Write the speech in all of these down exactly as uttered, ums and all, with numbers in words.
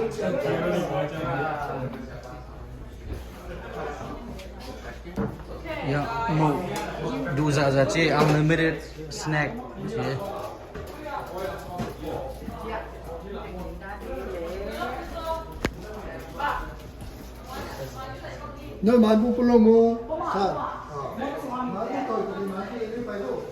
Ya, mo, du za za ci, unlimited snack ci. Nô, man bu pulo mo. Sa. Man bu toi ko man bu ni pai lo.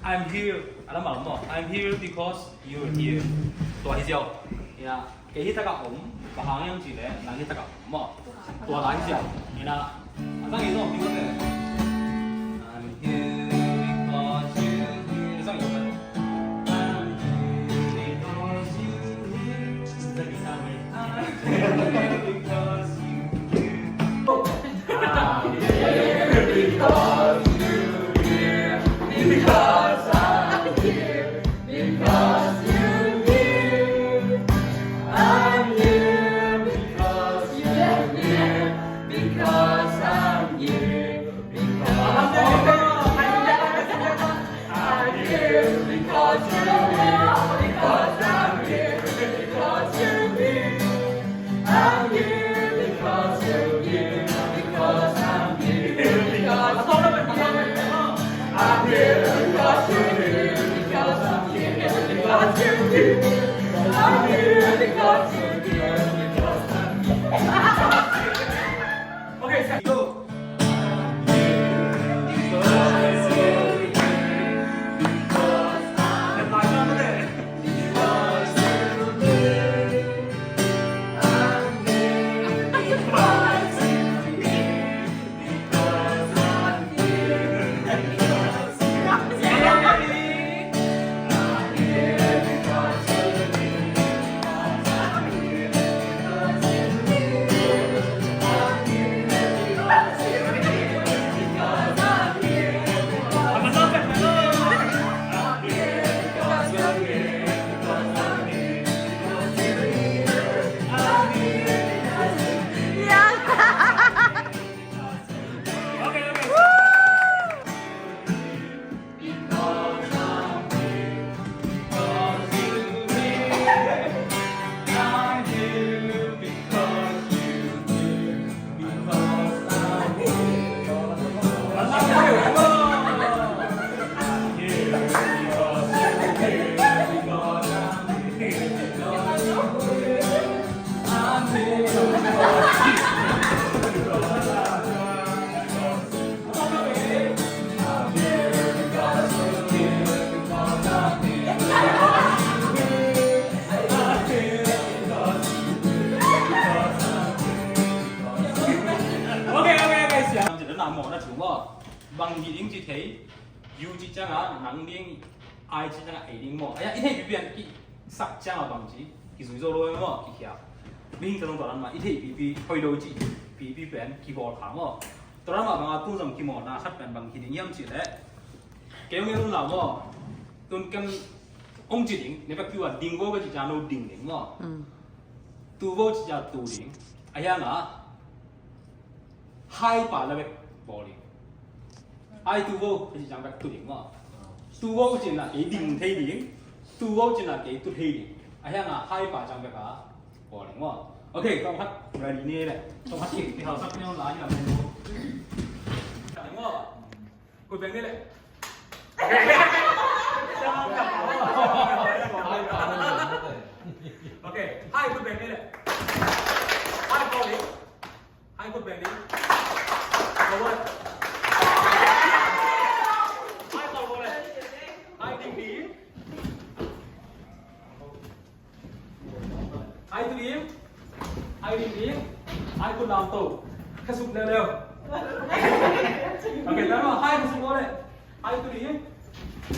I'm here. A lam a lam maw. I'm here because you're here. Tua hi ziau. Ya. Kei hi takah om. Bang hang hiam cih leh nang hi takah om maw. Tua lai hi ziau. Ina. A zang hi zong hi mah leh. I'm here because you're here. A zang hi mah leh. I'm here because you're here. I'm here because you're here. Bang hi ding ci thei, you ci ciangah nang ding, I ci ciangah ei ding maw. Aya, i theihpipi pen kisak ciangah bang ci, kizui zo lo maw, kikhia. Mihing tawh tua dan mah, i theihpipi hoih lo cih pipi pen kibawl kha maw. Tua dan mah bangah tun zong kimawlna khat pen bang hi ding hiam cih leh, kei hong en un la maw. Tun ken hong ci ding, ne ka kiu a ding vo ka ci ciang no ding ding maw. Tu vo ci ciang tu ding. A hiangah hai pa la bek bawl ding. Hai tu vo ka ci ciang bek tu ding maw. Tu vo ka ci na kei ding thei ding. Tu vo ci na kei tu thei ding. A hiangah hai pa ciang bek a bawl ding maw. Ok, tawm khat ready ne leh. Tawm khat kik, kik hausak ne la ni la ne. Ding maw. Khut beng ni leh. Ok, hai khut beng ni leh. Hai khut beng ni. Hai khut beng ni. Forward. Hai forward leh. Hai ding ni. Hai tu ding. Hai ding ding. Hai khut lam to. Khasuk leuleu. Ok, tua mah hai khasuk leh. Hai tu ding.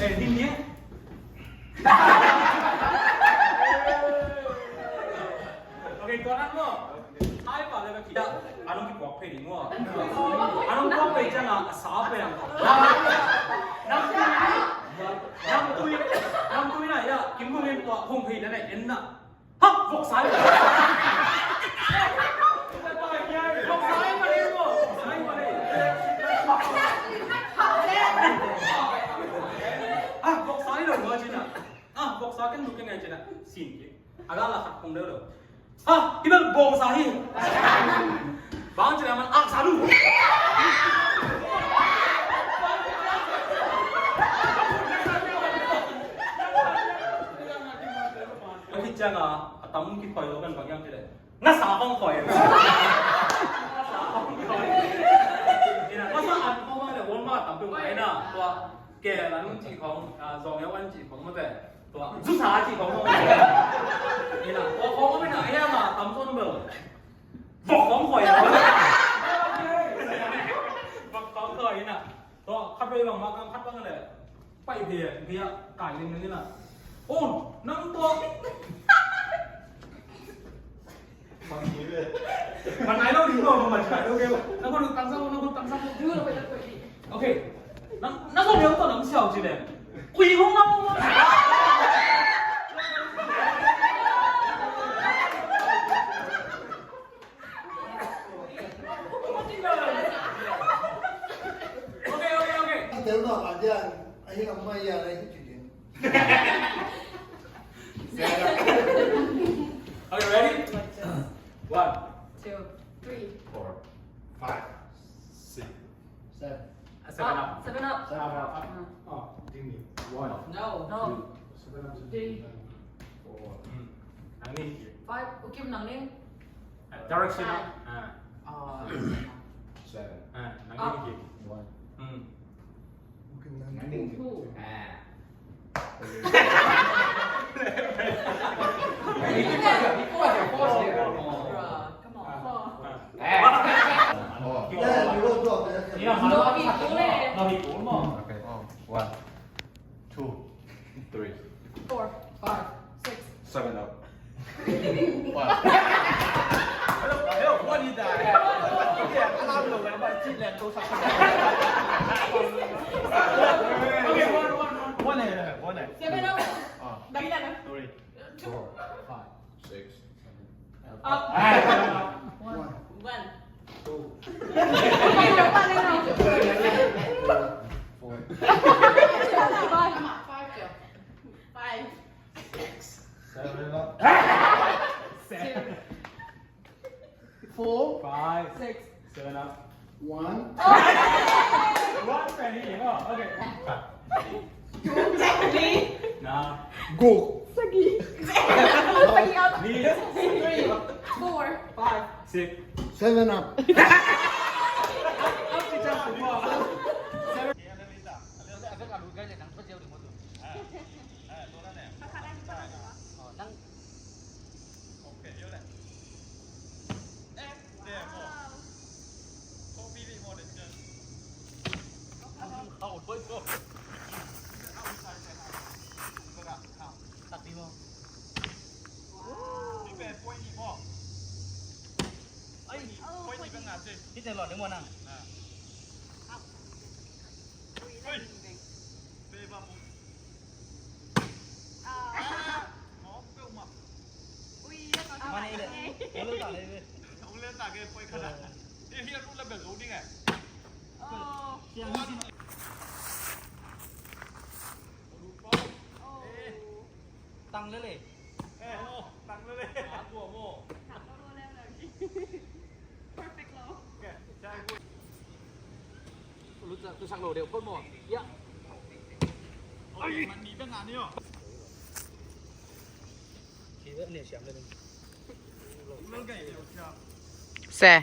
Eh, ding ding. Ok, tua dan maw. Hai pa leh ka ki. Sa pen. Namtui. Namtui. Namtui na ya. Kim Bung in tua hong hei na na en na. Ha, voksa hi. Voksa hi ma ni mo. Voksa hi ma ni. Ah, voksa hi lo mo cina. Ah, voksa ken lu ken ngai cina. Sin ki. Aga la khat kong deu lo. Ha, i bel bawngsa hi. Bang ci leh man aksa lu. A khit ciang a, a tam kikhoi lo kan bang hiam ci leh, ngasa hong khoi. Ngasa hong khoi. Ina, ngasa an khong ma leh, won ma tam peuh mai na. Tua, ke la nung ci khong, a, zong ya wan ci khong ma te. Tua, zusa ci khong ma. Ina, tua khong ma ina, ina ma, tam zong bel. Vok khong khoi. Vok khong khoi ina. Tua, khat vei bang ma kam khat bang le. Pai phe, phe a, kai ling ling ina. Oh, nang tua. Bang ni ve. Bang nai lo ding lo, bang nai lo ding lo. Nang ko tang sa, nang ko tang sa. Okay. Nang, nang ko liang to nang siau ci le. Ui, hong nang hong. Okay, okay, okay. Tel no, aja. Ahi amma ya, ahi ci le. Okay, ready? One. Two. Three. Four. Five. Six. Seven. Seven up. Seven up. Seven up. Up. Mm. Oh, give me. One. No. No. Two. Seven up. Three. Four. Mm. Nang ni. Five. Ukim nang ni. Uh, direction up. Five. Ah. Ah. Seven. Ah, nang ni. One. Mm. Two. Ah. Come on. Four. Ah. No, he pull it. No, he pull more. Okay. Oh, one, two, three. Four, five, six. Seven up. Seven up. Three. Two. Four. Five. Six. Up. One. One. Two. Four. Five. Come on, five, Joe. Five. Six. Seven up. Seven. Four. Five. Six. Seven up. One. One pen hi. Oh, okay. Nah. Go. Sagih. Sagih up. Ni. Three. Four. Five. Six. Seven up. Up, up, up. Seven. Tang lele. Eh, oh, tang lele. Ah, tua mo. Perfect lo. Okay, sai gu. Lu ta, tu sak lo deuh phot mo. Ya. Oi, man ni bang ani yo. Ki ne siam le. Lu gai deuh siam. Se.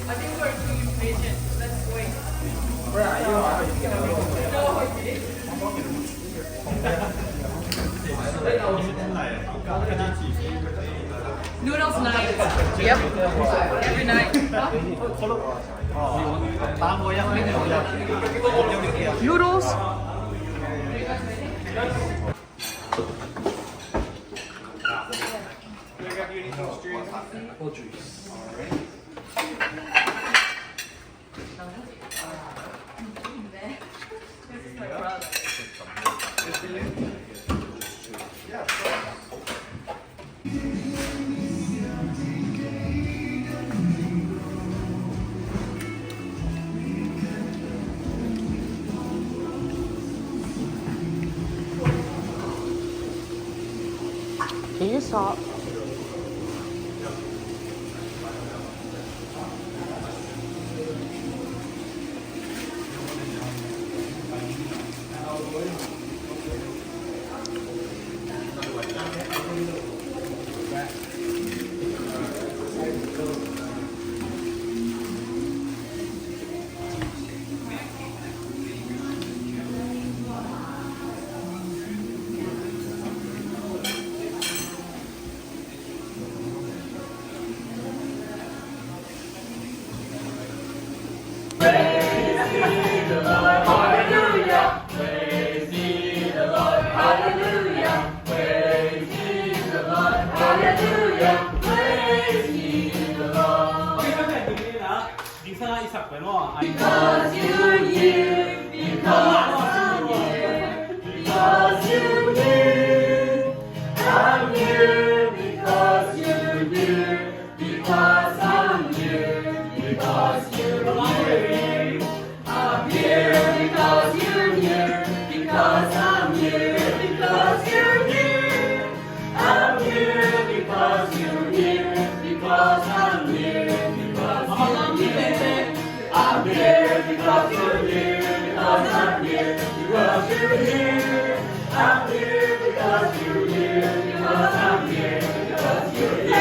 I think we're too impatient. Let's wait. Noodles night. Yep. Every night. Noodles. Can you stop? Because you're here, because I'm here, because you're here, I'm here because you're here, because I'm here, because you're here. I'm here because you're here, because I'm here because you're here. I'm here because you're here, because I'm here because you're here. I'm here because you're here, because I'm here because you're here. I'm here because you're here, because I'm here because you're here.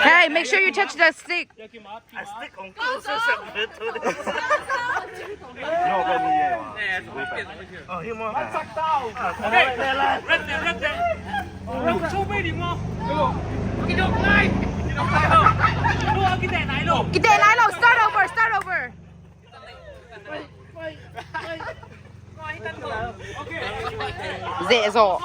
Hey, make sure you touch the stick. A stick hong kul sese bek to de. No, but ni ye wa. Red, red, red. Red, red. Red, red. Red, red. Red, red. Red, red. Red, red. Start over, start over. Zeh zawh.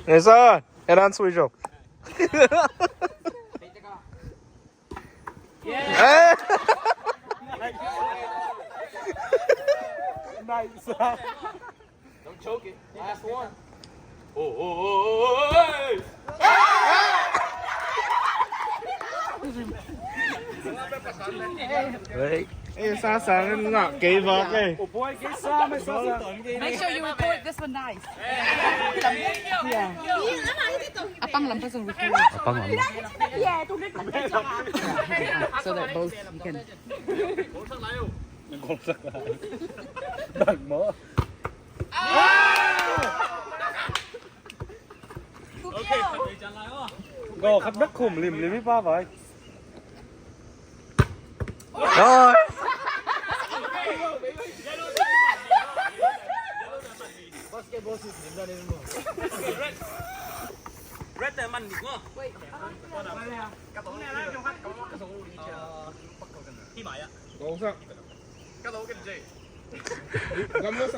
Nisa, eran sui jok. Eh. Nice. Don't choke it. Last one. Oh, oh, oh, oh, oh, hey! Hey. Eh, sa sa ngah kei vak eh. Make sure you record this one nice. Yeah. Apang lam pa sung record. Apang lam. So that both you can. Bang mo. Go khat bek khum limlim hi pa vai. Oi. Basketball si lim da ni mo. Red, red man ni mo. Hi mai a. Go sa. Ka lo kan jai. Gam lo sa.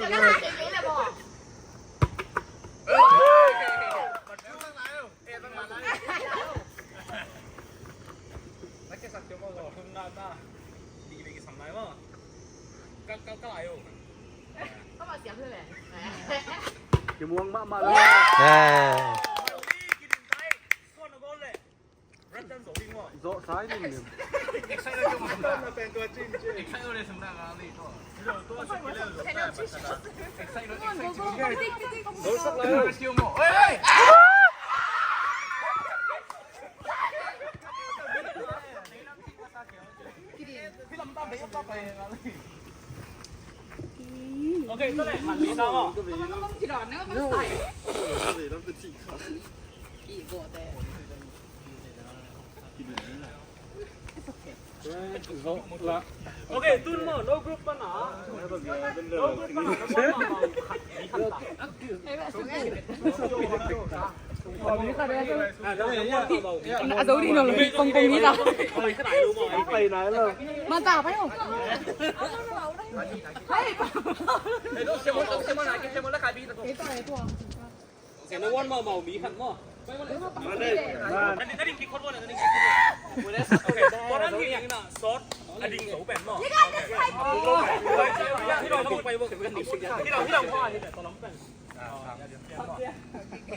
Kimuang mahmah lo. Eh. Zawh sai limlim. Ok, tun maw, no group pan a. No group pan a. A zo ding lo, kong kong ding ta. Manta pa yo. Tua tua.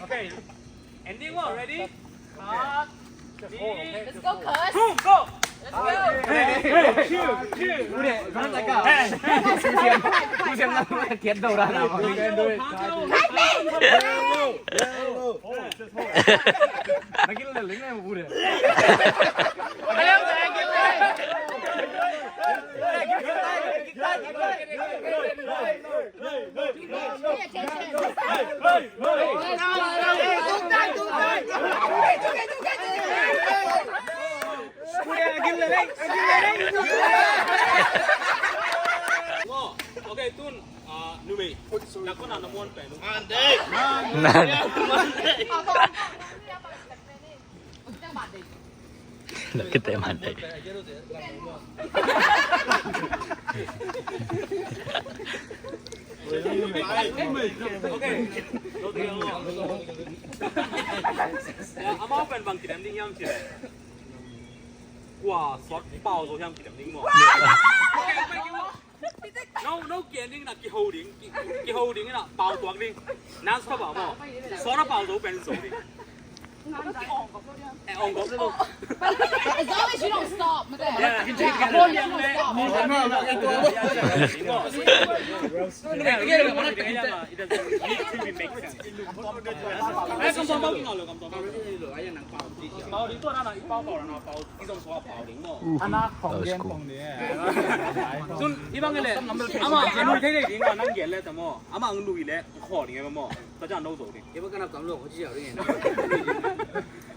Ok, ending, ready? Let's go, cuz. Go, go. Let's go. Ok, tun, numei. Nakon a na muan pen. Mande. Mande. Nakite mande. Okay. Amau pen bang kidem ding hiam cih leh, kua sawt pau zo hiam kidem ding maw? No, no, kian ding na kiho ding, ki-, kiho ding na pau tuak ding. Nang sa ba maw? Sawt a pau zo pen zo ding. Eh, ong kop lo. As long as you don't stop, mate. Yeah. Yeah, ong kop lo. It doesn't need to be make sense. Eh, kam tuang pau ding lo, kam tuang pau. Pau ding tuan na, i pau pau na, pau. I zong sawt pau ding maw. Anak khong gen khong ni. Sun, i bang le. Ama, anu thei thei ding, nang gen le ta maw. Ama ang lui le, kho ding maw. Ka jan lo zo ding. Kei bang ka nap tam lo, ko ci yau ding.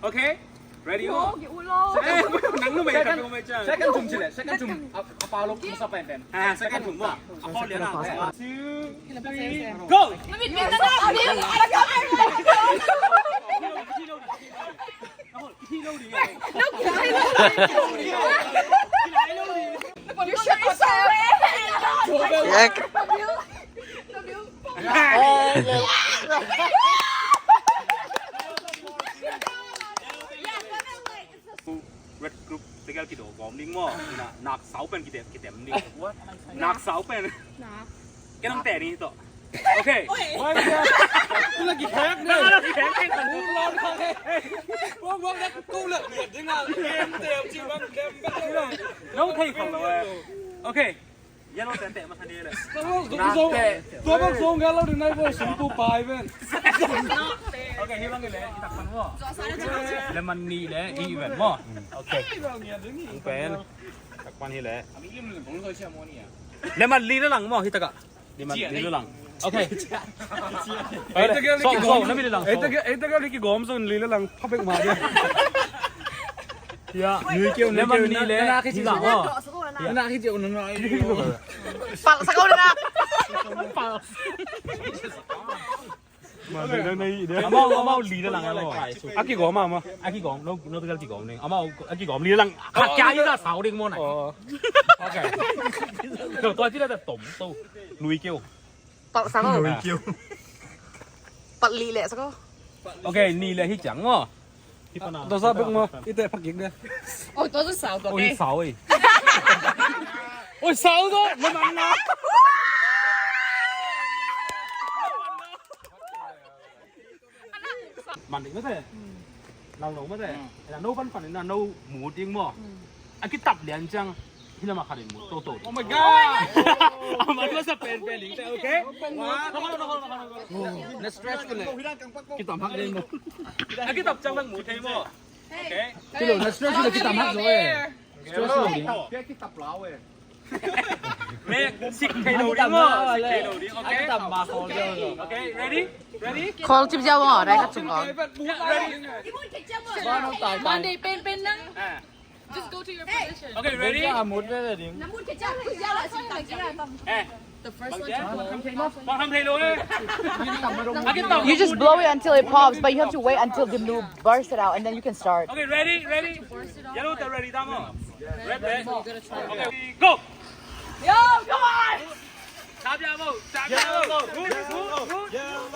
Okay? Ready, maw? Ki u lo. Eh, nang lu mai ka ko mai chan. Second thum ci le, second thum. A, a pau lo, masa pen pen. Ah, second thum maw. A pau lian a. Two, three, go! Let me get that out. You're so red. Red group tegel kido gom ding maw. Na, nak sau pen kitem, kitem ding. Nak sau pen. Nak. Kei nang teh ni to. Okay. Oi. Oi, oi. Lagi hack ni. Lagi hack ni. Buang, buang, buang, buang. Kau lagi dia dengar. Dem, dem, cibang, dem, dem. Nong thei khong lo eh. Okay. Yellow teh teh masa ni le. Tua bang song, tua bang song kalau di nai boy song tu pai ben. Okay, hi bang le. Kita kan mo. Lemon ni le, hi ben mo. Okay. Pen. Tak pan hi le. Lemon li le lang mo, hi taka. Lemon li le lang. Okay. Ei, taka li ki gom. Lemon li le lang. Ei, taka, ei, taka li ki gom son li le lang. Phabek ma dia. Ya. Nui keu, nui keu, ni le. Hi lang mo. Na ki jeu na na. Pal sa ko na. Pal. Amau, amau li le lang amau. A kigom a, amau. A kigom, no, no, a kigom ding. Amau a kigom li le lang. Khat kia i ta sau ding mo na. Oh. Okay. Tua ci le ta tom to. Nui keu. Pal sa ko. Nui keu. Pal li le sa ko. Okay, ni le hi ciang mo. Tua sa bek mo. I te phak gik de. Oh, tua sa sau tua. Oh, hi sau ei. Oh, sau tua. Lo man na. Man dik mate. Lang lo mate. Ena no pan pan ena no mu ding mo. A kitap lian ciang. Hi lam a khat in mu to to. Oh my God. A man masa pen pen ding te, okay? Na stress ko le. Kitap hak ding mo. A kitap ciang bang mu thei mo. Okay. Kilo na stress ko le kitap hak zo eh. Stress ko le. Kitap lau eh. Mek, sik thei lo ding maw, sik thei lo ding, okay? Okay, ready? Ready? Khol cip ziau maw, rai ka cung khol. Monday, pen, pen nang. Ah. Just go to your position. Okay, ready? Eh. The first one to blow. Bang tham thei lo eh. You just blow it until it pops, but you have to wait until the blue burst it out, and then you can start. Okay, ready, ready. Yellow, ready, tamo. Red, red. Okay, go. Yo, come on. Tap ya mo, tap ya mo. Good, good, good,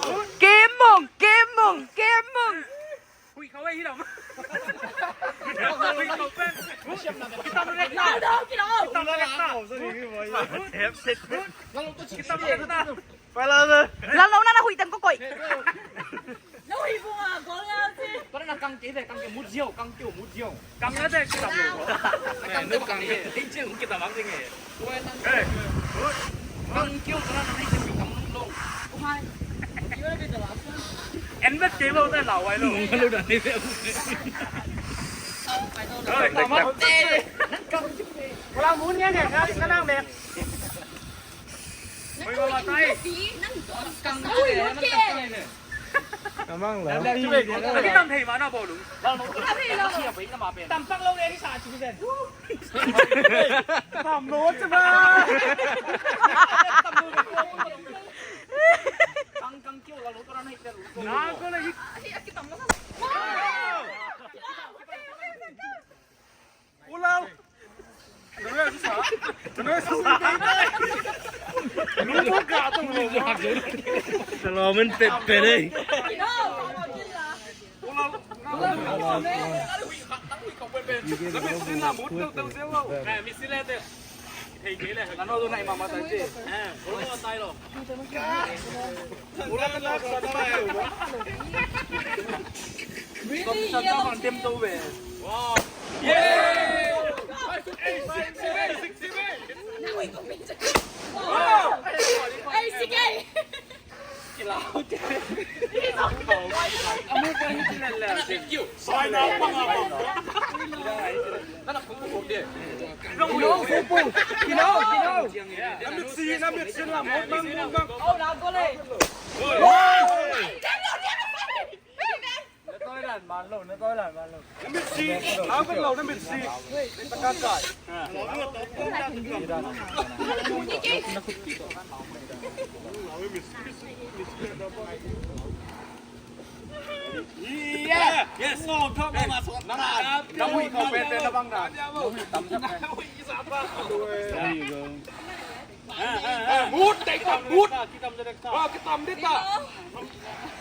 good. Game mong, game mong, game mong. Hui khau ei hi lam. Hui khau pen. Kitam lek ta. Kitam lek ta. Kitam lek ta. Pai la. Lallo na na hui tang ko koi. No hi bunga gol ya si. Para na kang keu ve, kang keu mut ziau, kang keu mut ziau. Kang na de kitam lo. Kang no kang keu. Ding ziau kitam ang ding e. Hey. Kang keu para na ding ziau kitam lo. Oh my. You wanna be the last one? En bet keu lo de lau ai lo. Lo da ni ve. Hey. Wala mun ya ne, na na me. Oi, wala tai. Kang keu. Kamang la. Lagi tam thei ma na bawlung. Tam pak lo le ni sa ci zen. Tam lo ci ba. Kang kang keu la lo to na hi te lo. Na ko le hi. Ulal. Lu mo ka to lu mo. Comment pet pet ei. Really? Wow. Yeah! Hey, sige! Mut, dei tam, mut. Kitam dei ta.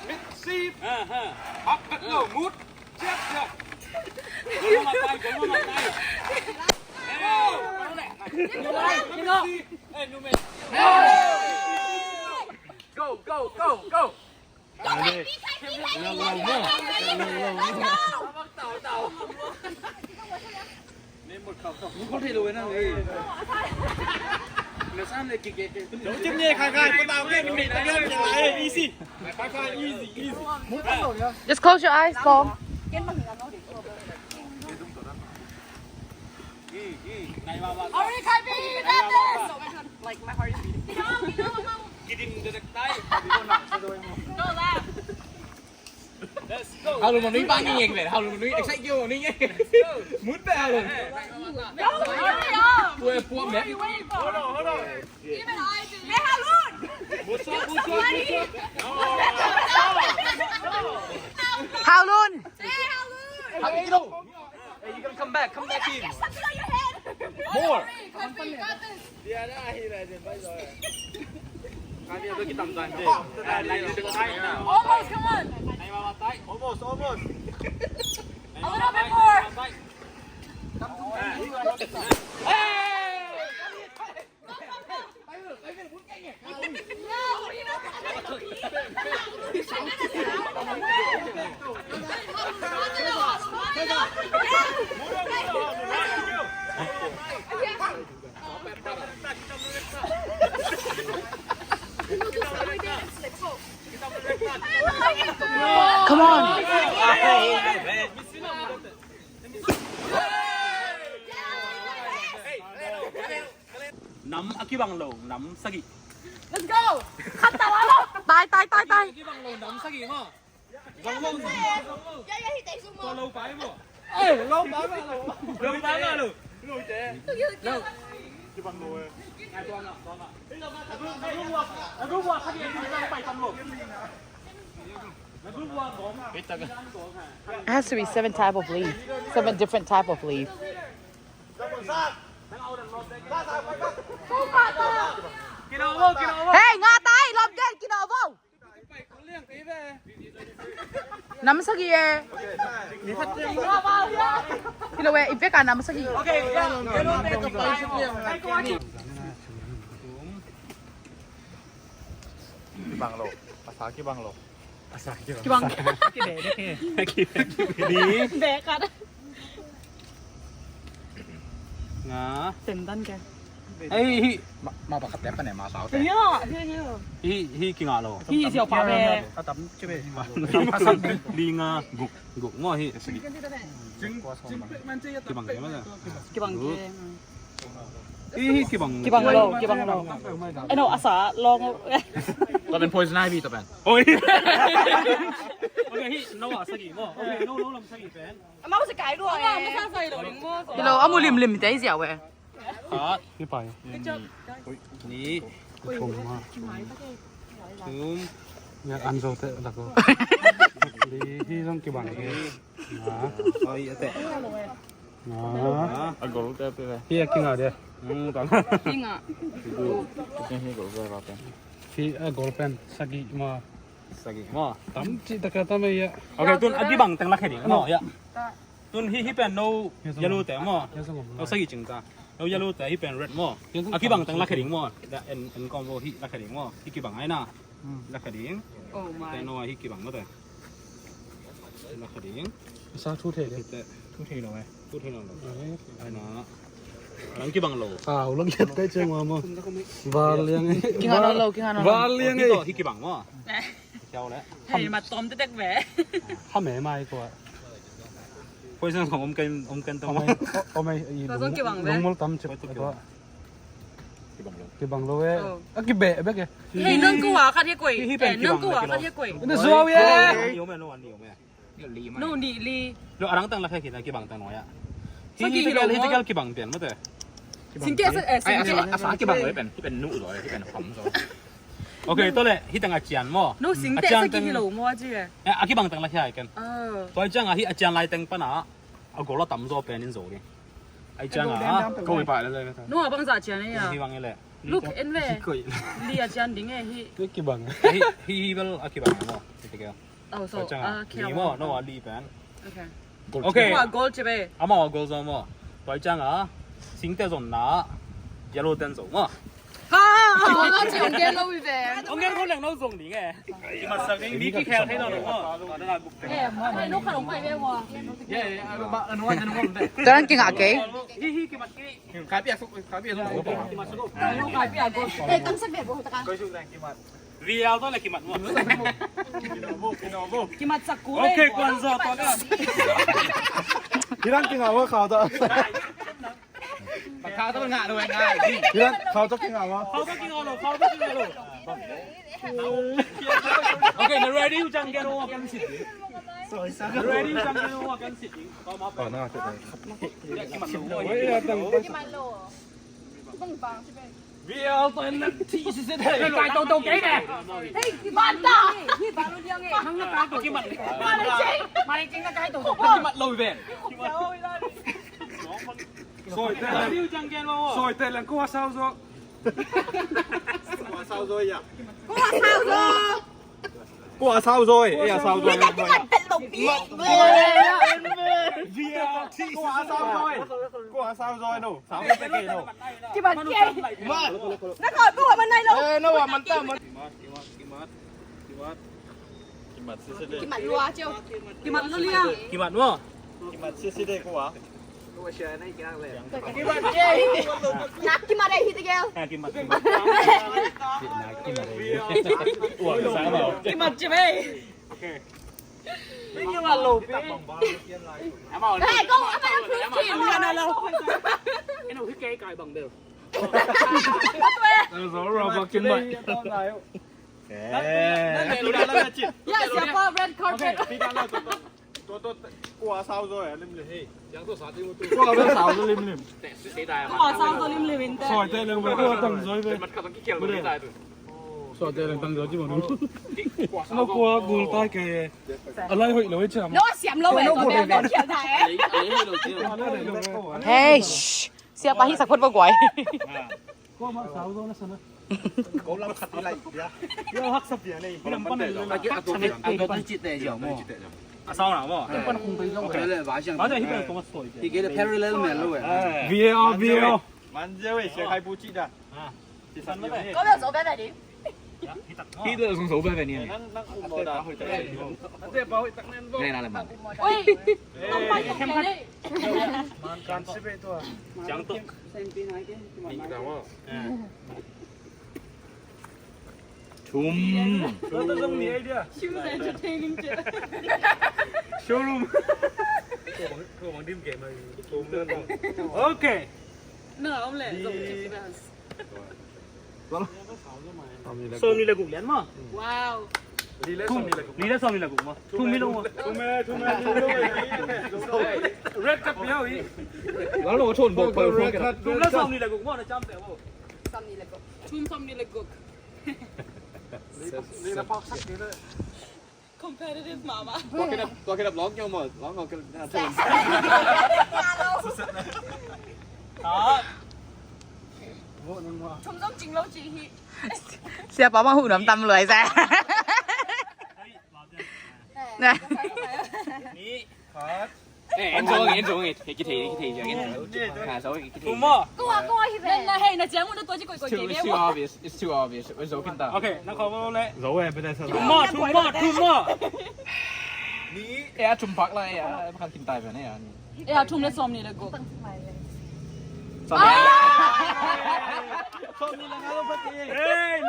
Mitsi. Hak vet lo, mut. Ciat, ciat. Go, go, go, go. Just close your eyes, Paul. Like, my heart is beating. Hau lun ma nui bang nging ngek le, hau lun ma nui excite kio nui ngek. Mut be hau lun. Hurry up. Pua pua me. Hau lun. Hau lun. Hey, you gotta come back, come back in. More. Almost, come on. Almost, almost. A little bit more. Come on. Nam a kibang lo, nam sagih. Let's go. Khat ta lo. Tai, tai, tai, tai. Kibang lo, nam sagih maw. Zong lo, zong lo, zong lo. Tua lo pai maw. Eh, lo pai maw, lo. Lo pai maw, lo. Lo te. Lo. Kibang lo eh. It has to be seven type of leaf, seven different type of leaf. Hey, nga tai, lom den, kino bo. Nam sagih e. Kilo e, i bek a nam sagih. Kibang lo. Asa kibang lo. Asa kibang. Kibang. Ni. Bek a. Nga. Tentan ke. Ei, hi. Ma, ma pakhat te pan e, ma sau te. Hi, hi, hi. Hi, hi, kinga lo. Hi, siau pa be. Li nga, guk, guk maw hi. Kibang ke maw. Kibang ke. Hi, hi, kibang. Kibang lo, kibang lo. Eh, no, asa long. Tua pen poison ivy tua pen. Oi. Okay, hi, no, asa ki mo. Okay, no, no, lam sa ki pen. Amau sa kai dua eh. Amau sa sai lo ling mo. Kilo, amu limlim te ziau eh. Khat. Ni pai. Ni. Ni. Thum. Ya, an zo te la ko. Li hi zong kibang ke. Na. Oi, ate. Na. A gol te pe. Hi a kinga dia. Hmm, tang. Kinga. Hi a gol pen. Hi a gol pen. Sagih ma. Sagih maw. Tam cih taka tam ei ah. Ok, tun a kibang teng la khe ding maw, ya. Tun hih, hih pen no yellow te maw. No sagih cing ta. No yellow te hih pen red maw. A kibang teng la khe ding maw. Da en, en kawm vo, hih la khe ding maw. Hih kibang ai na. La khe ding. Oh my. Te no hih kibang maw te. La khe ding. Sa thu thei le. Thu thei lo eh. Thu thei lo lo. Ai na. Lang kibang lo. Au, lang yet kai cheng wa maw. Var liang eh. Kinga lo lo, kinga lo lo. Var liang eh. Hih kibang maw. Kiau le. Hei, ma tom tek tek ve. Ha me mai ko. Poison kong om ken, om ken tong. Om ai, om ai, i lung, lung mol tam chip ko. Kibang lo. Kibang lo eh. A kibe be ke. Hei, nang ko wa khat he koi. Nang ko wa khat he koi. Ni zuau ye. Ni om eh, no wan ni om eh. No ni li. Lo arang tang la khe kina kibang tang no ya. Hi hi kibang pian mate. Singte, eh, singte. Asa kibang lo pen, hi pen nu lo, hi pen kham lo. Ok, tole, hi tang a cian maw. No singte sa ki lo maw a ci. Eh, a kibang tang la hi ai ken. Tua ciang a hi a cian lai teng pana a gol a tam zo pen in zo ding. Ai ciang a. Ko pa le le. No a bang za cian ya. Hi bang le. Look in ve. Li a cian ding e hi. Kibang. Hi hi bel a kibang maw. Hi te ke. Oh, so, ah, okay. Ni maw, no a li pen. Okay. Ok. Kua gol ci be. Ama wa gol zo maw. Tua ciang a singte zon na yellow ten zo maw. Ha, ha, ha. Gol ci ong gel lo i ve. Ong gel ko leng no zong ding e. Kimat sak ding, mi ki khel thei lo lo maw. Eh, ma, no kha long pai ve wa. Ye, ye, anu ba, anu anu. Tuan kinga kei. Hi hi kimat kei. Kai pia suk, kai pia suk. Kai pia gol. Eh, tam sak ve bo ta ka. Koi suk dang kimat. Vial to le kimat mo. Kimat sak ku. Ok, kuan zo to ka. Hirang kinga wa khau to. Khau to nga lo nga. Hirang khau to kinga wa. Khau to kinga lo, khau to kinga lo. Ok, na ready u chang ke lo kan sit. Sorry, sorry. Na ready u chang ke lo kan sit. Oh, na. Kimat lo. Kimat lo. Bang bang. Vial to en na ti si se de. Kai to to kei de. Hei, kimat ta. Hi ba lo diang e. Hang na kai to kimat. Ma le ching. Ma le ching na kai to. Kimat lo ve. Soi te. Soi te lang ko sao zo. Ko sao zo ya. Ko sao zo. Ko a sao zoi, eh, a sao zoi. Ko a sao zoi, no. Sao zoi ke no. Kimat kei. Na ko ko man nai lo. Eh, no, man ta man. Kimat, kimat, kimat. Kimat lua ciau. Kimat lua lia. Kimat lua. Kimat sisi de ko a. Nak kimat eh hit girl. Nak kimat, kimat. Kimat cibai. Kimat lo pi. Hey, go, apa yang fruit? Kimat lo. Eno hit kai kai bang bel. Eno so rubber kimat. Ya, siapa red carpet? Tua, tua, ko a sao zoi a lim le hei. Ko a sao zoi lim lim. Ko a sao zoi lim lim in te. Soi te leng ko a tang zoi ve. Soi te leng tang zoi ci bang. No ko a gul tai ke. A lai hoih lo i ciam. No siam lo ve. No gul ve. Hey, shh. Siapa hi sak phot va guai. Ko ma sao zoi na sana. Ko lam khat lai dia. Yo hak sa dia nei. Lam pan nei. A ko a ko ci te jo mo. A sao na mo. Lam pan khung te jo. Ba de hi ko ma soi. Hi ke de parallel me lo we. V A R, V A R. Man je we se kai bu ci da. Ko lo so ba ba di. Hi lo song so ba ba ni. Nang nang um mo da. Ante ba hoi tak nen bo. Nei na le man. Oi. Tam pai ko nei. Man kan si be to. Jang to. Sen pi nai ke. Ni da mo. Thum. Showroom. Ok. Sawm nih le guk lian maw? Wow. Nih le sawm nih le guk maw? Thum hi lo maw? Red card pia hi. Tum le sawm nih le guk maw na champion maw? Sawm nih le guk. Thum sawm nih le guk. Competitive mama. Tua kidap, tua kidap lawng keu maw, lawng keu kidap. Thum zong cing lo ci hi. Siapa mah hu nam tam luai sa. Ni, cut. Eh, en zong, en zong, eh, kita, kita, kita, kita. Ah, so, kita. Two more. Kua, kua hi ve. Na, na, hey, na ciang mo na tua ci koi koi. It's too, it's too obvious. It's too obvious. It's okay. Okay, na kau le. Zo eh, betul. Two more, two more, two more. Ni, eh, thum phak lai, eh, kan kintai ve ne, eh. Eh, thum le sawm ni le guk. Sawm ni. Ah! Sawm ni le nga lo pati. Hey!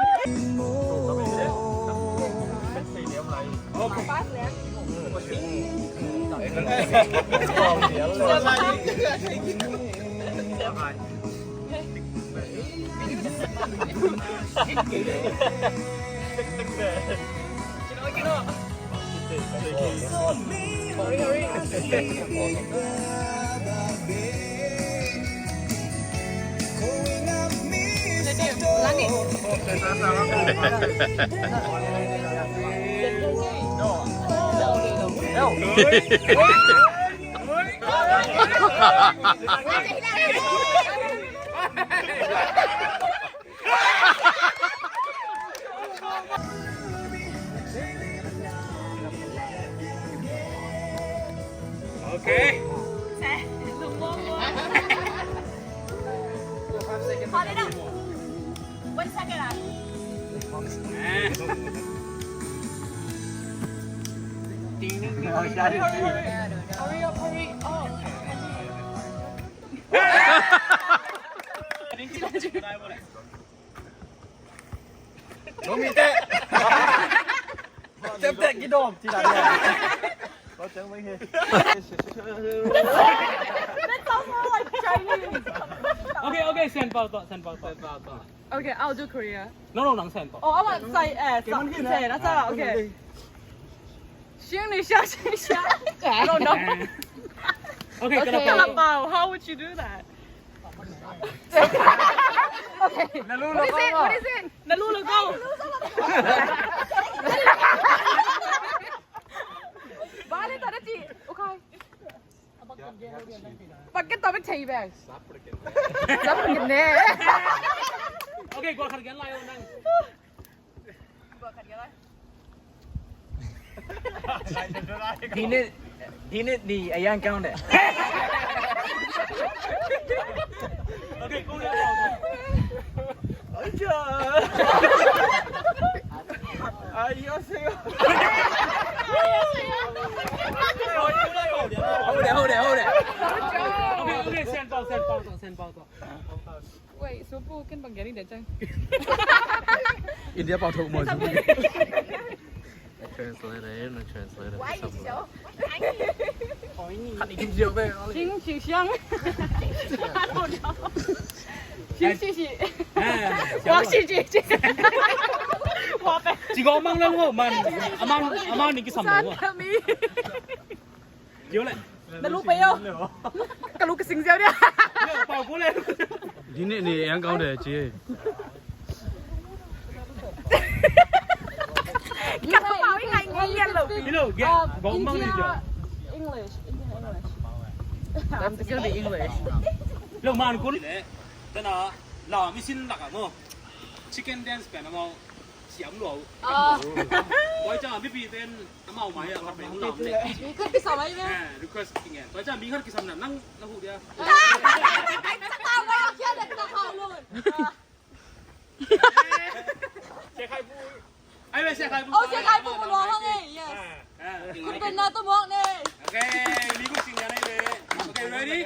Okay. Hold it up. One second, ah. Hurry up, hurry up. That's also like Chinese. Okay, okay, San Pao to, San Pao to. Okay, I'll do Korea. No, no, nang San Pao. Oh, I want Sai, eh, Sa-, Sai, that's all, okay. Sing ni sha, sing sha. I don't know. Okay, what is it? Kalapao. How would you do that? Okay. What is it? What is it? Nalu lago. Bale, tada ti. Okay. Pakket tawh bek thei bek. Sap pakket ne. Okay, gol khat gen lai nang. Dine, dine ni ayang kau ne. Okay, go. Ayo, sing. Hold it, hold it, hold it. Okay, okay, San Pao, San Pao, San Pao. Wait, so pu ken bang gari deh cang. India pau thok mo. Translator, no translator. Why you so? Kan ikim jio be. Xing xing xiang. Xing xing xing. Wang xing xing xing. Wah pe. Ci gong mang lang ho man. Amang, amang ni kisam lo. San kami. Yo le. Na lu pe yo. Ka lu ka sing ziau dia. Yo, pau ko le. Dine ni yang kau de ci. Ka pau i ngai ngai yan lo. Hello, ge. Gong mang ni jo. English, India English. I'm gonna be English. Lo man kun. Tana la mi sin la ka mo. Chicken dance pen amau siam lo. Ah. Koi cha mi pi pen amau mai a khat pen lam le. Mi khat kisam ai ve. Eh, request king en. Koi cha mi khat kisam na nang na hu dia. Ai ve, sia khai bu. Oh, sia khai bu lo hang eh. Yes. Kun pen na to mok ne. Okay, mi kun sing ya nai ve. Okay, ready?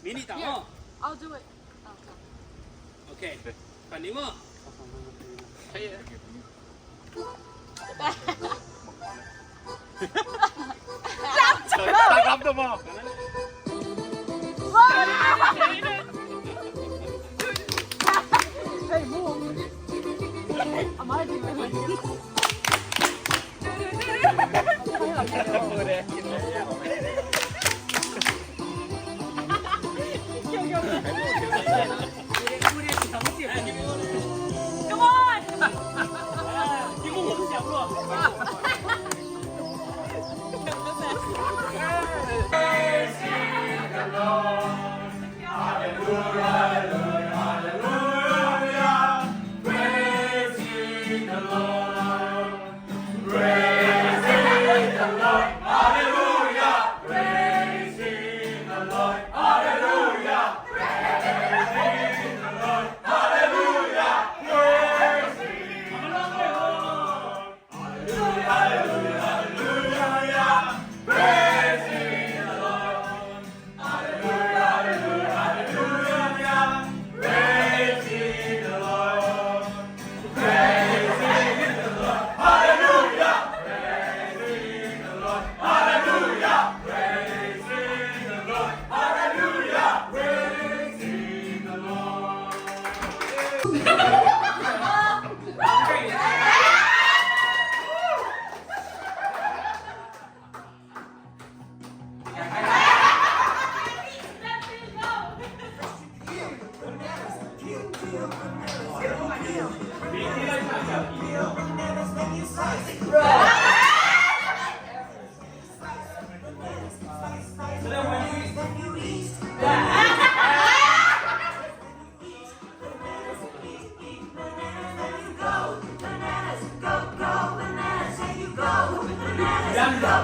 Mi ni ta mo. I'll do it. Okay. Pan ni mo. Ta ram to mo. Come on!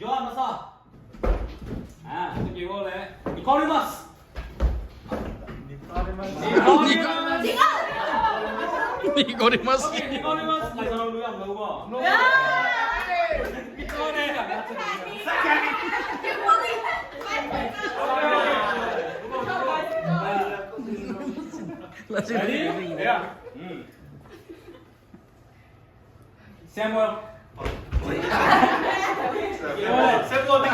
Johan masa. Ah, thank you all, eh. Nicodemus. Nicodemus. Nicodemus. Okay, Nicodemus. Nicodemus. Ready? Yeah. Hmm. Samuel. Samuel.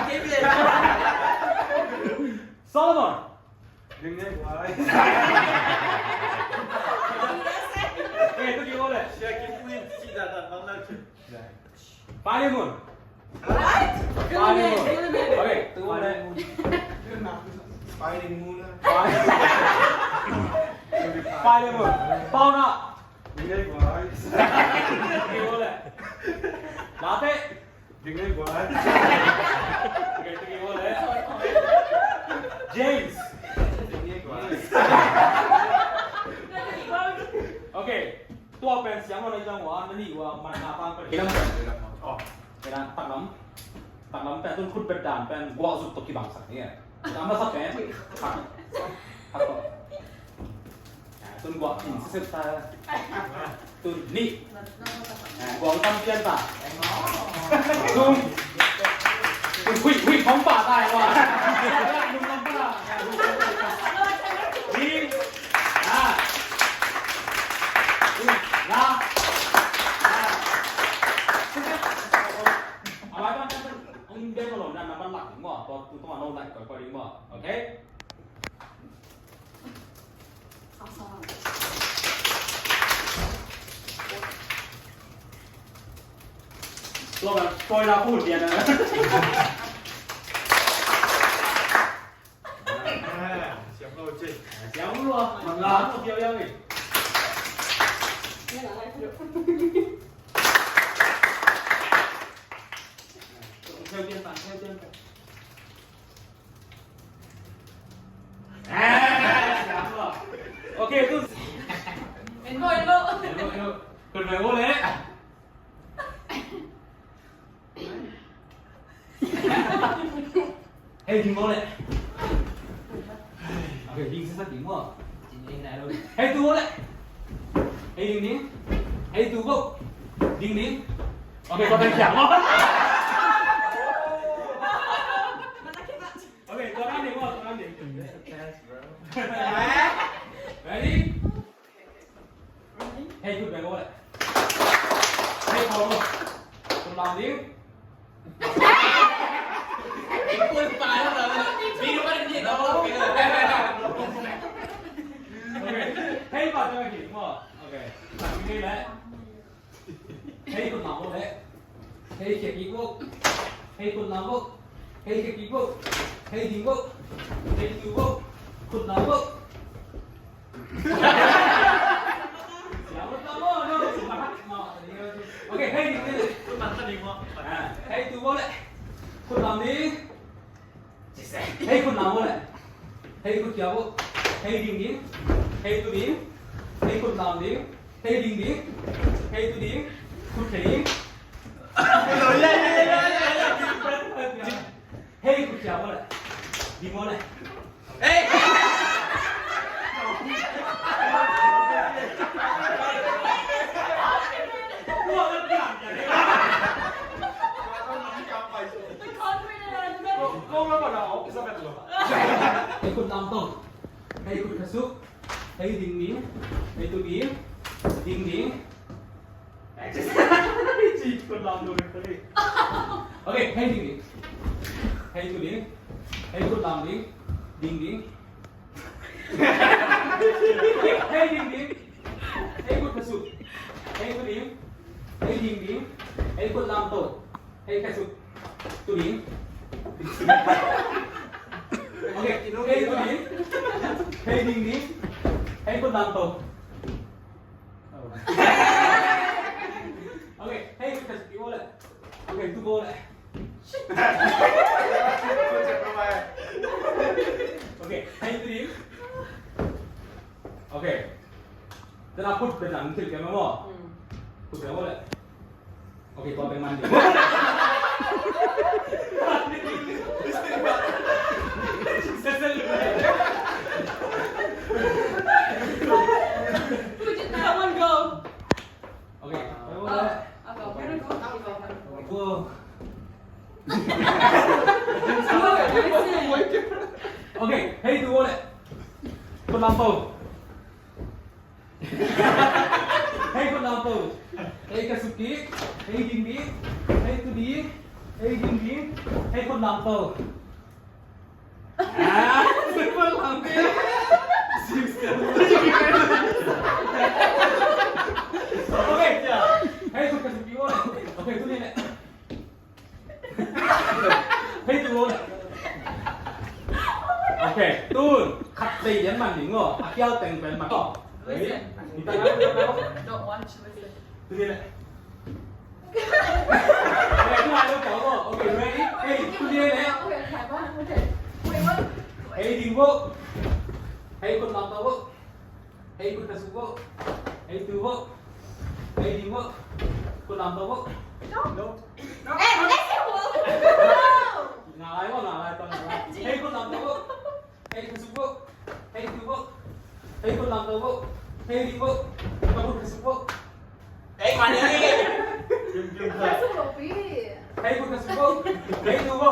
Solomon. Eh, tu gimana? Philemon. Philemon. Okay, tu mana? Philemon. Philemon. Pauna. Ding lei guai. Ding lei guai. Nate. Ding lei guai. Okay, ding lei guai. James. Ding lei guai. Okay. Tua pen siang lo na i tang ua, na ni ua, man na tang pen. Kilam. Oh. Kena taklam. Taklam pen tun khut bet dan pen guak zuk to kibang sak ni. Tama sa pen. Hak. Hak to. Ah, tun guak in sisip ta. Tun ni. Ah, guak tam pian ta. Tun. Tun hui, hui, kong pa ta, wa. Lum lam pa. Ni. Ah. Tun. La. Ah. Sisip. A lai pan kan ang in bek lo na na man lak mo to Tung tawng a no laih koikoi ding maw. Ok. Tua bang koi la khu tian a. Siam lo ci. Siam lo. Mang la ko tiau yang ni. Theo tian tan, theo tian tan. Ok, tu. Endo, endo. Endo, endo. Kut bai vo le. Hei, ding vo le. Ok, ding sa sa ding vo. Hei, tu vo le. Hei, ding ding. Hei, tu vo. Ding ding. Ok, kau tengah siang vo. Ok, tua kan ding vo, tua kan ding. Ready? Hei, kut bai vo le. Hei, kau vo. Kut lam ding. Ok. Hei, pa tengah ding vo. Ok. Hei, kut lam vo le. Hei, khek kik vo. Hei, kut lam vo. Hei, khek kik vo. Hei, ding vo. Hei, tu vo. Kut lam vo. Ok, hei, ding, ding. Kut lam ding vo. Ah, hei, tu vo le. Kut lam ding. Hei, kut lam vo le. Hei, kut kia vo. Hei, ding ding. Hei, tu ding. Hei, kut lam ding. Hei, ding ding. Hei, tu ding. Kut kia ding. Hei, kut kia vo le. Ding vo le. Hei. Hei, kut lam to. Hei, kut khasuk. Hei, ding ding. Hei, tu ding. Ding ding. Hei, kut lam to. Ok, hei, ding ding. Hei, tu ding. Hei, kut lam ding. Ding ding. Hei, ding ding. Hei, kut khasuk. Hei, tu ding. Hei, ding ding. Hei, kut lam to. Hei, khasuk. Tu ding. Ok, hei, tu ding. Hei, ding ding. Hei, kut lam to. Ok, hei, kut khasuk, tu vo le. Ok, tu vo le. Ok, hei, tu ding. Ok. Tena kut pe tang thil ke ma mo. Kut pe vo le. Ok, tua pen man ding. Come on, go. Ok, tua pen man ding. Go. Ok, hei, tu vo le. Kut lam to. Hei, kut lam to. Hei, khasuk kik. Hei, ding ding. Hei, tu ding. Hei, ding ding. Hei, kut lam to. Ah, kut lam to. Ok. Hei, kut khasuk kik vo le. Ok, tu ni le. Hei, tu vo le. Ok, tun khat vei lian man ding aw. A kial teng pen man aw. Ready? Don't watch, listen. Tu ni le. Ok, tu ni le. Hei, tu ni le. Okay, okay, okay. Wait, what? Hei, ding vo. Hei, kut lam to vo. Hei, kut khasuk vo. Hei, tu vo. Hei, ding vo. Kut lam to vo. No. No. No. Eh, let's go. No. Nga lai vo, nga lai to, nga lai. Hei, kut lam to vo. Hei, khasuk vo. Hei, tu vo. Hei, kut lam to vo. Hei, ding vo. Kut khasuk vo. Hei, man ni. Hei, kut khasuk vo. Hei, tu vo.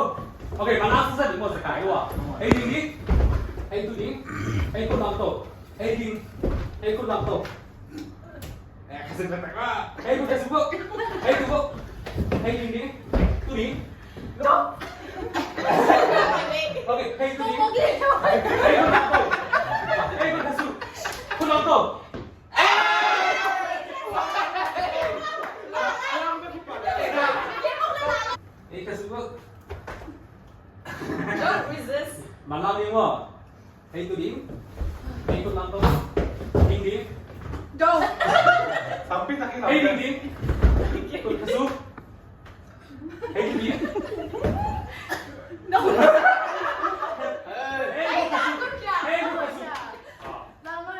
Ok, man a sa sa ding vo, sa kai vo. Hei, ding ding. Hei, tu ding. Hei, kut lam to. Hei, ding. Hei, kut lam to. Eh, khasuk sa kai vo. Hei, kut khasuk vo. Hei, tu vo. Hei, ding ding. Tu ding. Stop. Manlang ding maw. Hei tu ding. Hei tu lang tu. Ding ding. Go. Hei ding ding. Kut kasuk. Hei ding ding. No. Hei kut kasuk. Hei kut kasuk.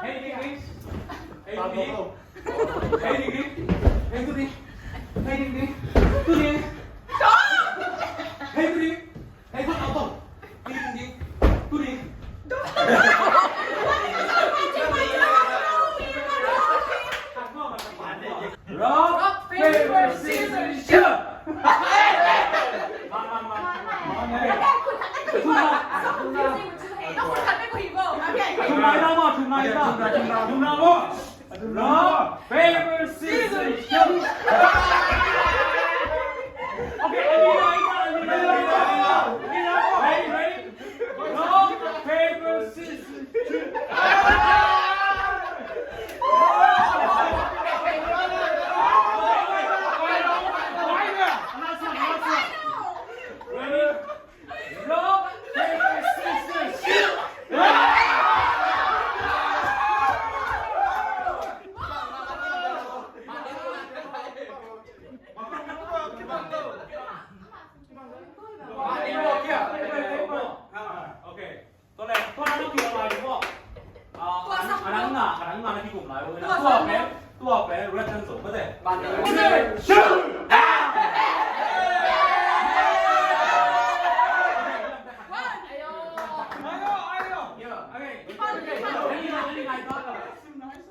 Hei ding ding. Hei ding ding. Hei ding ding. Hei ding ding. Hei ding ding. Hei ding ding. Hei ding ding. Hei ding ding. Hei ding ding. Hei ding ding. Rock, paper, scissors, shoot! Thum lai ta maw, thum lai ta. Thum lai maw. Rock, paper, scissors, shoot! Okay, a ni lai ta, a ni lai ta. Ready, ready? Rock, paper, scissors, shoot! Ready? Rock, paper, scissors, shoot! Okay. Tua leh, tua na kigawm lai ding maw. Ah, a nang nga, a nang nga na kigawm lai. Tua pen, tua pen, red and zone, mate. Shoot! Ah!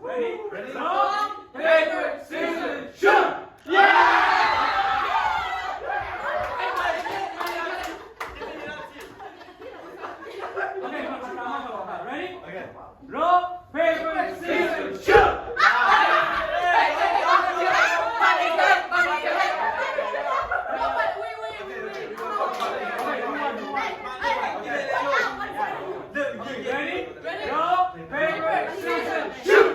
Ready? Ready? Rock, paper, scissors, shoot! Yeah! Okay, ready? Okay. Rock, paper, scissors, shoot! Ready? Rock, paper, scissors, shoot!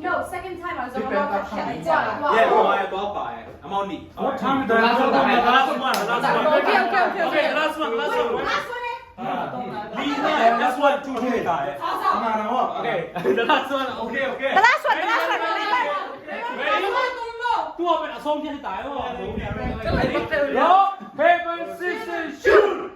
No, second time I was on the last one. Fourth time, the last one, the last one. Okay, okay, okay, okay. Last one, last one. Last one, eh? That's why two, two, die. Okay, the last one. Okay, okay. The last one, the last one. Ready? Two of it, a song can die. Rock, paper, scissors, shoot!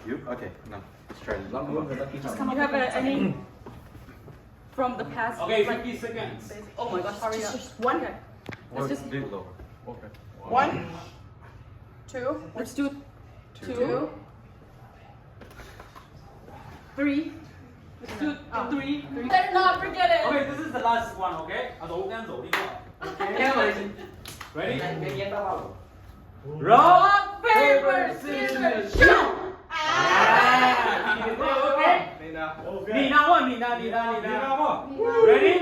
You? Okay, no. Just try it. You have a, any from the past? Okay, like, fifty seconds. Oh my gosh, hurry up. Just, just one. Okay. Let's just do it lower. Okay. One, two. Let's do two. Two. Three. Let's do three. Three. Let's not forget it. Okay, this is the last one, okay? Ready? Rock, paper, scissors, shoot! Ah! Nina, nina, nina, nina. Ready?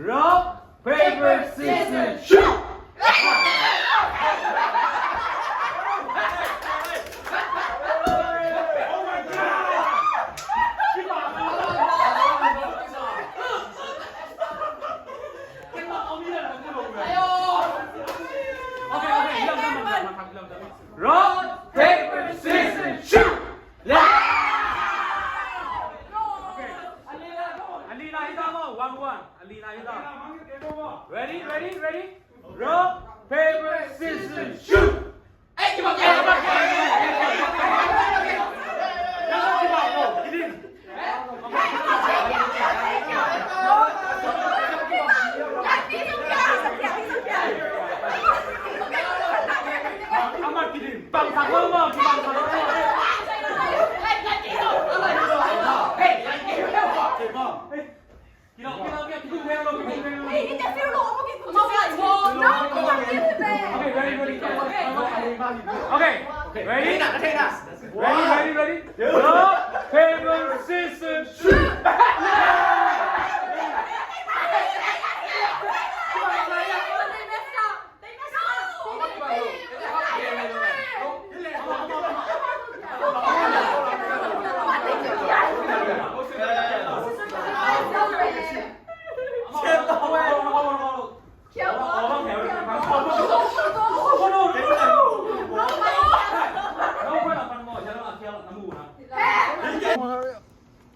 Rock, paper, scissors, shoot! Rock, paper, scissors, shoot! Ready, ready, ready. Rock, paper, scissors, shoot.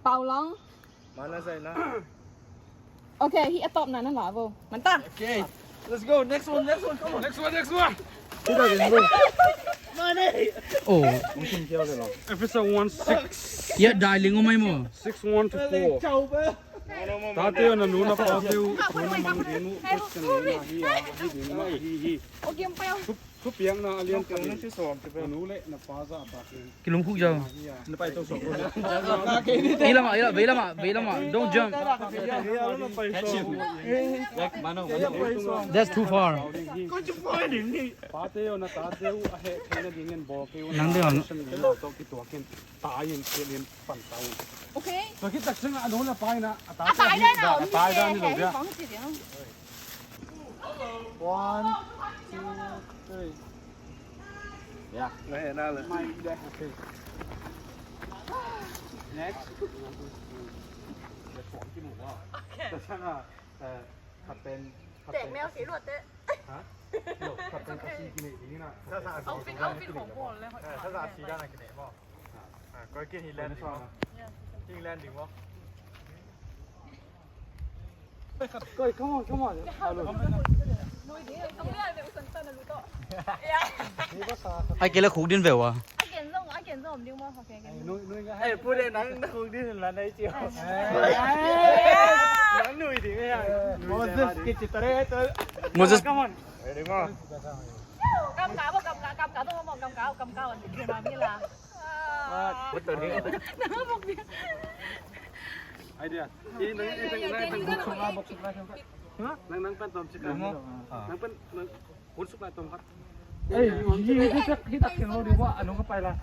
Pau Long. Mana Zaina. Okay, hih a tawpna na la vo. Manta. Okay. Let's go. Next one, next one. Come on. Next one, next one. Oh. Episode one six. Ya, darling, oh my mo. Six one to four. Tate na nu na pa tiu. Christian na hi a, hi ding ma hi hi. Thupiakna a lian pen, a nu le na pa zah a takin. Kilum khuk zaw. Na pai to so. Ei lamah, ei lamah, vei lamah, vei lamah. Don't jump. That's too far. Pate yo na tate uh a heh theihna dingin bawl kei un. Nang deuh ang. Kituakin, tai in, kial in, pan ta un. Okay. Tua khit tak ciangin a nu le a pa in a, a tai dan a om hi, a tai dan hi lo dia. One, two, three. Yeah. Okay. Next. Okay. Khat pen, khat pen. Tek mel si luat te. Ha? Lo, khat pen a si kine ding na. Outfit, outfit khong pawl le. Eh, sa sa si dan a kine mo. Ah, koi kin hi len ding mo. Kin len ding mo. Koi, come on, come on. Ai kei le khuk din ve ua. Ai, pu de nang na khuk din la nai cio. Nang nui ding ya. Moses ke citare to. Moses. Come on. Ready mo. Kam ka bo, kam ka, kam ka to mo, kam ka, kam ka wan ke na mi la. What the hell? Idea. Nang, nang pen tom cik. Nang pen, nang hun suk lai tom khat. Ei, hi, hi, hi tak, hi tak keng lo di wa, anu ka pai la.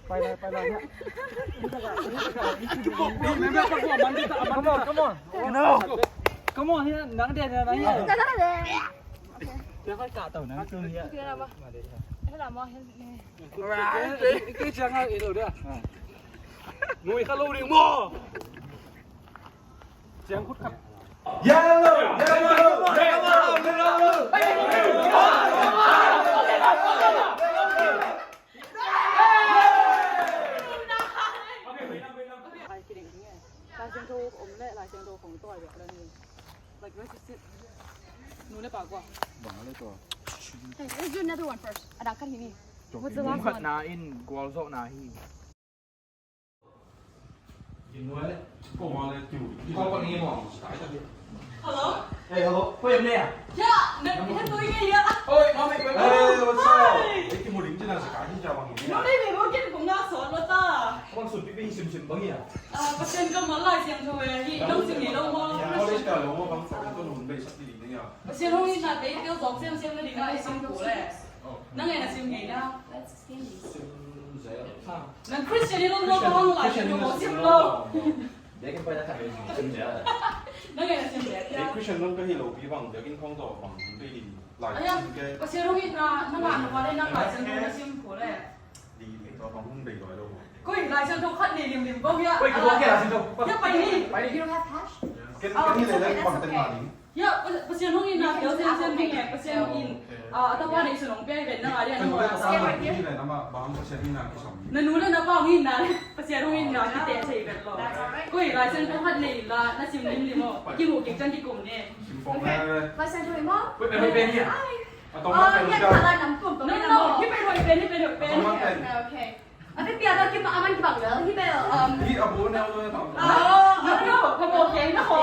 Pai la, pai la, ya. Come on, come on. Come on, hi, nang dia, nang dia. Dia ka ka tau nang tu ya. Hello, mo, hello. Nui kha lo ding maw? Ciang khut khat. Yellow, yellow, yellow, yellow. Lai Siangtho om leh Lai Siangtho khong tawi bek leh ni. Like, where to sit? Nu le pa kua? Bang a le tua. Hey, let's do another one first. A dak khat hi ni. What's the last one? Khat na in gualzawhna hi. Hello? Hey, hello. Koi em le a? Ya, na, na tu nge ya. Oi, mami, koi. Hey, what's up? Hi. Ei, kimu ding cina sa ka hi ja bang hi. No, ni ni mo kin kong na so lo ta. Bang sun pi pi sim sim bang ya. Ah, Pasian kammal Lai Siangtho e, hi nong sim ni lo mo. College ka lo mo bang sa ko nun bei sa ti ni ya. Pasian hong itna te tel zok siam siam na ding a i sim ko le. Nang e na sim ni na. Sim zel. Nang Christian i lo mo bang Lai Siangtho sim lo. Nang e na sim zel. Christian nong ka hi lo pi bang, biakin khong to bang, pi di. Lai Siangtho. Pasian hong itna, nang a na pa le nang Lai Siangtho na sim ko le. Di, di, tua bang hong bei loi lo. Koi, Lai Siangtho khat nei limlim bang hia. Koi, ka buak kei Lai Siangtho. Hia, pai ni. Pai ni. You don't have cash? Ken, ken ni le le bang ten ma ni. Hia, Pasian hong itna tel siam siam ni e, Pasian hong in. Ah, a tapa nei sun hong pia hi ven na ngai dia na hong. Ni le na ma bang Pasian itna kisam. Na nu le na pa hong itna le Pasian hong itna kite thei vet lo. Koi, Lai Siangtho khat nei la, na sim limlim o. Kimu kik cang kikum ni. Sim pong le. Lai Siangtho i mo? Koi, pen, pen, pen hia. Hi. A tawm pen. No, no, hi pen hoih pen, hi pen hoih pen. Okay. A te pia da kim a man kibang lel, hi pen, um. Hi a bo neu lo ya tawm. Ah, no, no, ka bo keng na ho.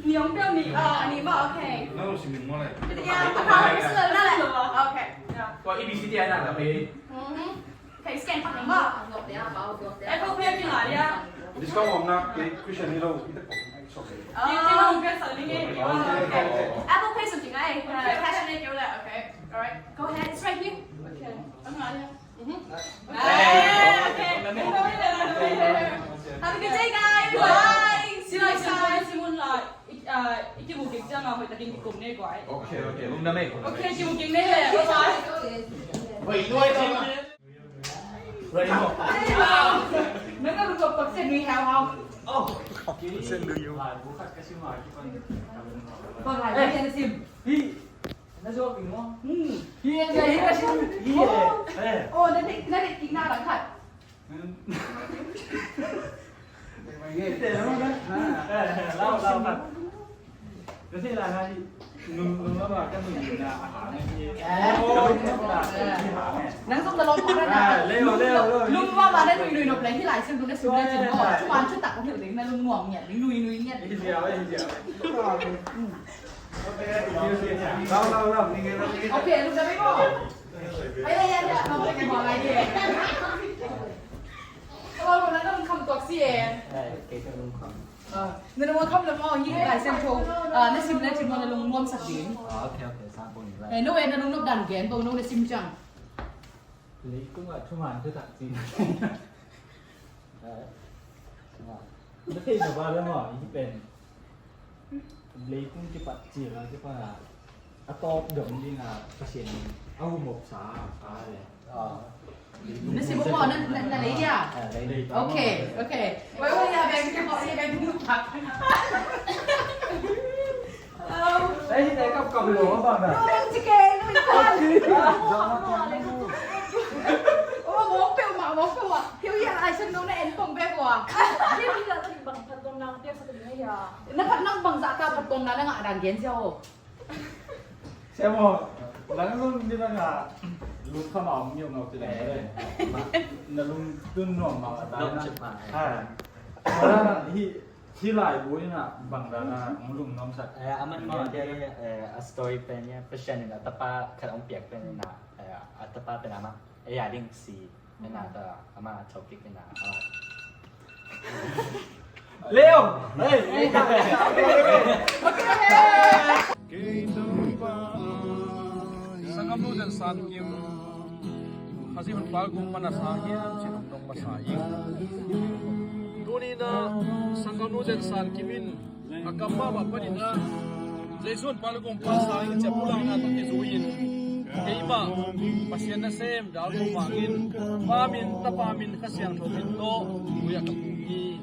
Ni ong pia ni, ah, ni ma, okay. Na lo sim ning mo le. Ya, ka ka sim lo na le. Okay. Ya. Tua A B C D na la pe. Mhm. Okay, scan pa ma. Apple Pay pi la ya. Discount om na, ke Christian ni lo. Sorry. Ki, ki lo pe sa ni nge. Okay. Apple Pay something ai. Cash ni ke le. Okay. All right. Go ahead. It's right here. Okay. Ang ala. Okay. Have a good day, guys. Bye. See you next time. I, ah, i kimu kik ciang a hoih takin kikum ne guai. Okay, okay. Lungdam e. Okay, kimu kik ne le. Bye bye. Hoih luai. Nang na lungdam pak se ni hau hau. Oh. Sen du yu. Bang lai ni na sim. Hi. Na zuak ding maw? Hmm. Hi, hi, hi, hi, hi. Eh. Oh, na dik, na dik kik na lang khat. Hmm. Lau, lau, lau. Ka thei lai hi. Nung, nung la ba ka nung na a hang hi. Eh. Nung la ba ka nung na a hang hi. Nang zong na lawm pha na. Ah, leo, leo, leo. Nung la ba na nui nui nop leng hi lai sim nung na sim le cin maw. Thuman thutak ka hilh ding na lung nuam ngiat ding nui nui ngiat ding. Hi ziau, hi ziau. Hmm. Okay, lungdam e maw. Ai, ai, ai, ai, ai, ai, ai, ai. Kei ka lungkham tuak si e. Ai, kei ka lungkham. Ah, na lungkham le maw, hi Lai Siangtho. Ah, na sim le cin maw, na lungnuam sak ding. Ah, okay, okay, sa pon ni. Eh, no, eh, na lungnop dan gen, to no na sim ciang. Leitung ah thuman thutak cin. Eh, na thei na ba le maw, i pen. Leitung kipat cil a kipan a, a tawp dong ding a Pasian in a humopsa a le. Ah. Na sim maw, na, na, na lei dia? Ah, lei. Okay, okay. Wai, wai, ya beng, ya beng, ya beng, ya beng. Hello. Ei, hi, kap, kap lo, bang da. Lo, bang cike, lo, bang. Oh, mong peuhmah, mong peuhmah. Hiu ya, ai, sen no na en pong bek ua. Hiu ya, bang phat dong nang, piak sa ka ding ya. Na phat nang bang za ka phat dong na, na ngah dan gen sia o. Sia maw, lang lun ni na ngah, lun kha ma om ni om ngau ti le. Na lun tun nuam ma ta na. Ha. Hi, hi lai bu ni na bang da na, ngulung nuam sak. Eh, aman ma, eh, a story pen ni, Pasian in a tapa khat ong piak pen ni na, eh, a tapa pen ama, eh, ya ding si. Ena ta ama chau kik ena ama. Leo! Hey! Sanggam nu den san kim. Khazih hun pal gum mana sa hiam, cin dong masa ing. Tuni na sanggam nu den san kim in. A kam mahmah panin ah Jesu in pa le gumpa sangin ciah pulakna tawh kizui in keimah Pasian nasem dal ko mangin Pa min, Tapa min, Kha Siangtho min tawh tui-ah ka pum hi.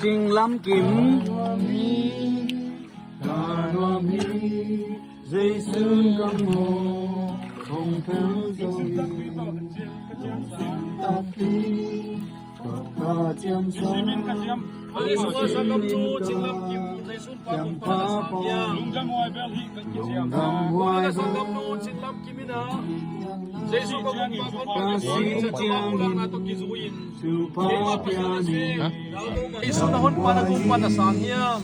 Cing Lam Kim. Jesu ka mu hong tel zo hi, hong sim takpi, ka ka ciam sa. Jesu ka sa kam tu, Cing Lam Kim, Jesu pa kum pa na sa kia. Lungdam huai bel hi ka ki ciam. Lungdam huai bel. Ka sa kam tu, Cing Lam Kim ina. Jesu ka kum pa kum pa na sa kia. Ka si ciam. Ka kum pa na to ki zui in. Jesu na hun pan a kum pan a sang hiam?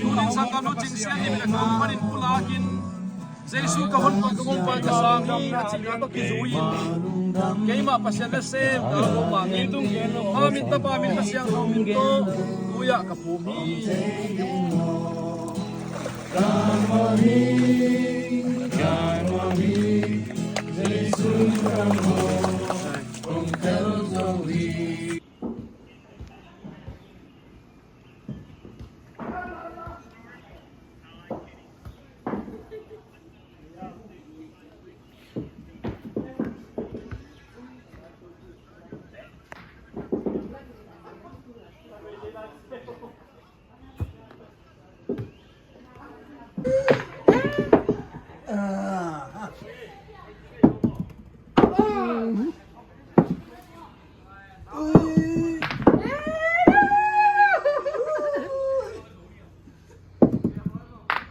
Tunin sanggam nu Cing Sian in a kum panin pulakin Jesu ka hun pan ka kum pan ka sang hi a cihna tawh kizui in keimah Pasian nasem ka kum mangin Pa min, Tapa min, Kha Siangtho min tawh tui-ah ka pum hi.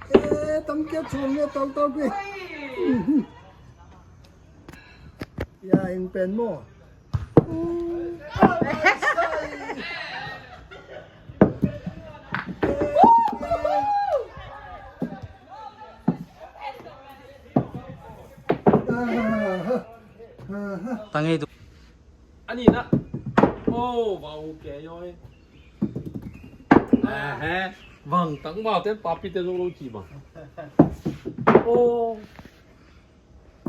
Eh, tam kia chuang le tau tau pi. Ya, ing pen maw. Tangei tu. Ani na. Oh, wow, okay, yoi. Ehe. Vang tang mau ten papi te zo lo ci bang. Oh.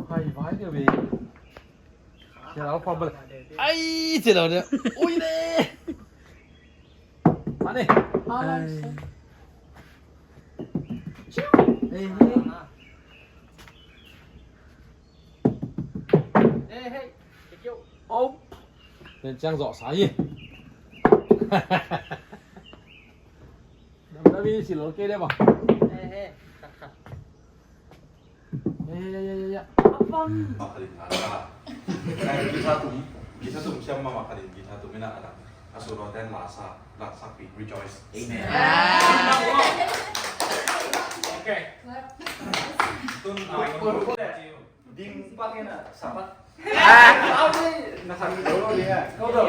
Hai vai dia ve. Sia lau pa bel. Ai, sia lau dia. Ui ne. Ane. Ai. Hey, hey. Hey, hey. Thank you. Oh. Nen ciang zawh sa hi. Dam dam hi si lo kei de ba. Hey, hey. Khat, khat. Ya, ya, ya, ya, ya. Apam. Makhalin ngala. Guitar tum, guitar tum siam ma makhalin guitar tum ina ada. Asuro ten lasa, lasa pi rejoice. Amen. Okay. Tun ding pak ina sapat. Kau ni, na sang lo dia. Kau tu.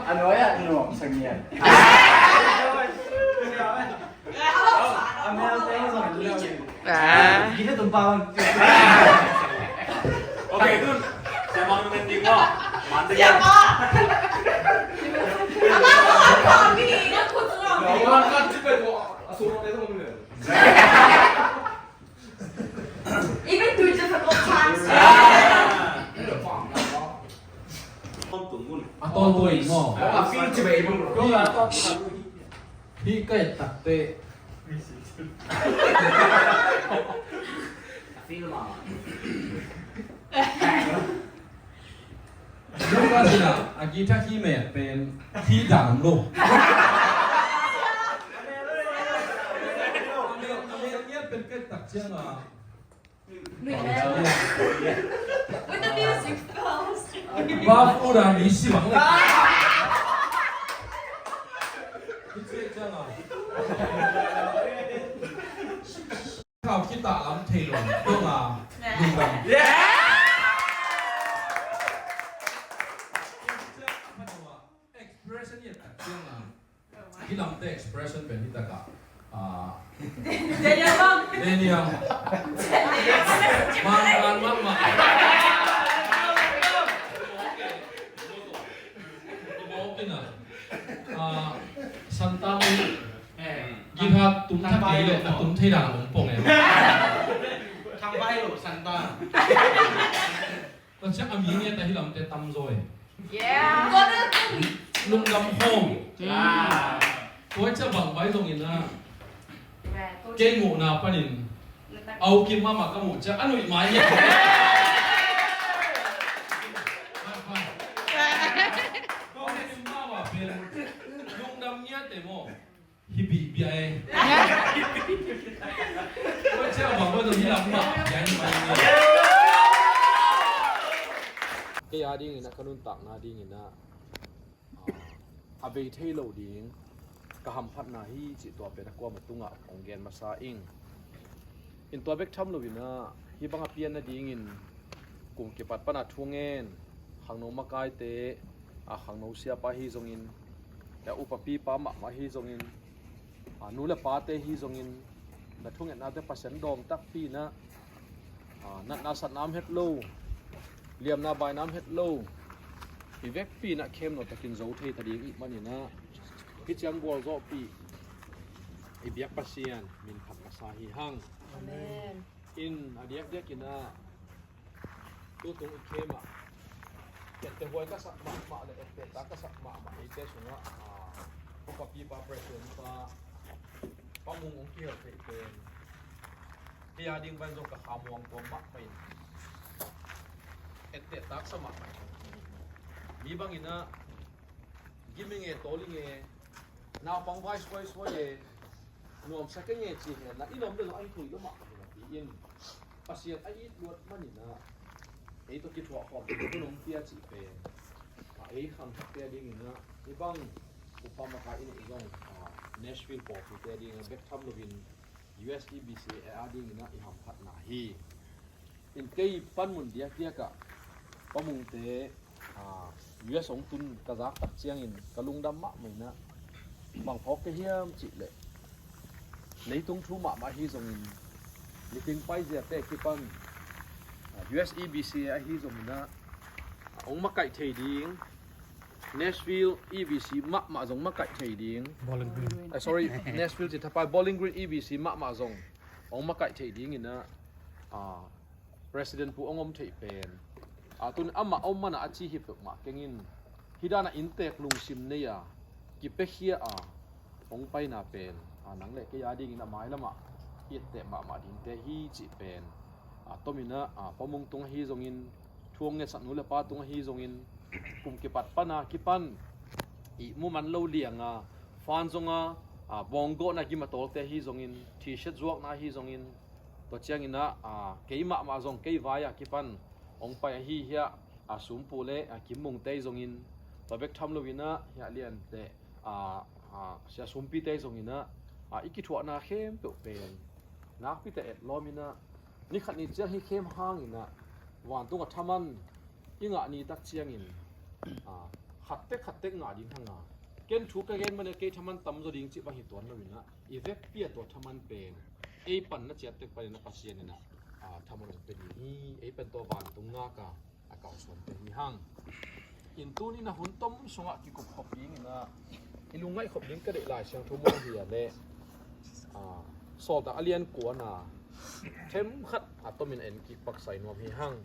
Anu ya, anu sang dia. Anu ya, anu sang dia. Kita tumpang. Okay, Tun. Siapa yang mending lo? Mantap ya. Siapa? Apa kau kami? Aku tu. Orang kan cepat tu. Asal orang itu mana? Even through difficult times. A tawntung in maw? Hih ka et takte. Lucas in a guitar key mek pen key dan om lo. A mel, a mel ngiat pen ka et tak ciang a. With the music goes. Ba fu da mi si bang le. Key ciang a. Kau kita lam thei lo dong a. Lungdam. Expression ya tak ciang a. Hih lamte expression pen hih takah. Ah. Daniel bang. Daniel. Bang kan mama. Bang kan mama. Ah, Santa Mary. Eh, guitar tum thak kei le, a tum thei dan a om pong e. Thang bai lo, Santa. Tua ciang a mi ngiat a hih lamte tam zaw e. Yeah. Lungdam khawm. Tua ciang bang bai zongin a. Kei muhna panin. Au kim mama ka muh ciang a nuih mai ngiat. Au kim mama pen. Lungdam ngiat e maw. Hi bih bia e. Koi cia bang koi zong hi lam mah bia hi mai e. Kei a dingin a ka nuntakna dingin a, a vei thei lo ding ka hamphatna hi cih tua pen a kuama tungah kong gen masa ing. In tua bek tham loin a, hih bang a pian nadingin kum kipat pan a thu ngen, khangno makaite, a khangno siapa hi zongin, a upapipa mahmah hi zongin, a nu le pate hi zongin, na thungetnate Pasian dawng takpi in a, a natna satna om het lo, liamna baina om het lo, i vekpi in a khemno takin zo thei ta ding ih manin a, hih ciang gualzawhpih i biak Pasian min phat masa hi hang. Amen. In a diakdiakin a, tutung i khem ah, etteh huai ka sak mahmah le etteh ta ka sak mahmah eite sungah, a, upapipa president pa Pa Mung hong kihel theih pen, kei a ding van zong ka khamuang tuam mahmah in, etteh taksa mahmah in, mi bangin a, gim i nge, tawl i nge, naupang vai suaisuai e, nuamsa ka nge ci hen la, i nuam le zong a hi thui lo mah ka hi napi in, Pasian a it luat manin a, ei tawh kithuah khawm te hun hong pia cih pen, a, ei khangthakte a dingin a, i bang upa makaih i neih zong, a, Nashville pawlpite a dingin a bek tham loin U S E B C A a dingin a i hamphatna hi. In kei panmun diakdiak ah Pa Mungte, a, U S hong tun ka zak tak ciangin ka lungdam mahmah in a, bang phawk ka hiam cih leh, leitung thu mahmah ahi zongin, niting paiziate kipan, a, U S E B C A ahi zongin a, a, hong makaih thei ding, Nashville E B C mahmah zong makaih thei ding. Bowling Green. Eh, sorry, Nashville ci thapai, Bowling Green E B C mahmah zong hong makaih thei dingin ah, ah, President Pu hong om thei pen, ah, tun amah om mana a ci hi peuhmah kengin, hi dana inntek lungsim nei a, kipiakhia a, hong paina pen, ah, nang le kei a dingin a mailamah i etteh mahmah dingte hi cih pen, ah, tomin ah, ah, Pa Mung tung ahi zongin, thu hong ngetsak nu le pa tung ahi zongin, kum kipat pana kipan ihmu man lo lianga, fan zonga, ah, bawng gawhna gim a tawlte ahi zongin, T-shirt zuakna ahi zongin, tua ciangin ah, ah, kei mahmah zong kei vai-a kipan hong pai ahi hiah, ah, Sumpu le, ah, Kim Mungte ahi zongin, tua bek tham loin ah hiah Liante, ah, ah, Sia Sumpite ahi zongin ah, ah, i kithuahna khempeuh pen nakpite etlawmin ah, ni khat ni ciang hih khem hangin ah, vantung a thaman i ngah ni tak ciangin, ah, khattek khattek ngah ding hanga, ken thu ka gen mane kei thaman tamzaw ding cih bang hi tuan loin ah, i vekpi a tua thaman pen ei panna ciat tek panin ah Pasian in ah, ah, thaman hong pia ding hi. Ei pen tua vantung ngaka a kalsuante hi hang. In tunin a hun tom sungah kikup khop dingin ah i lungngaih khop ding ka deih Lai Siangtho mun ahi a leh, ah, Sawltak a lian kuana themkhat a tomin en kik paksa i nuam hi hang.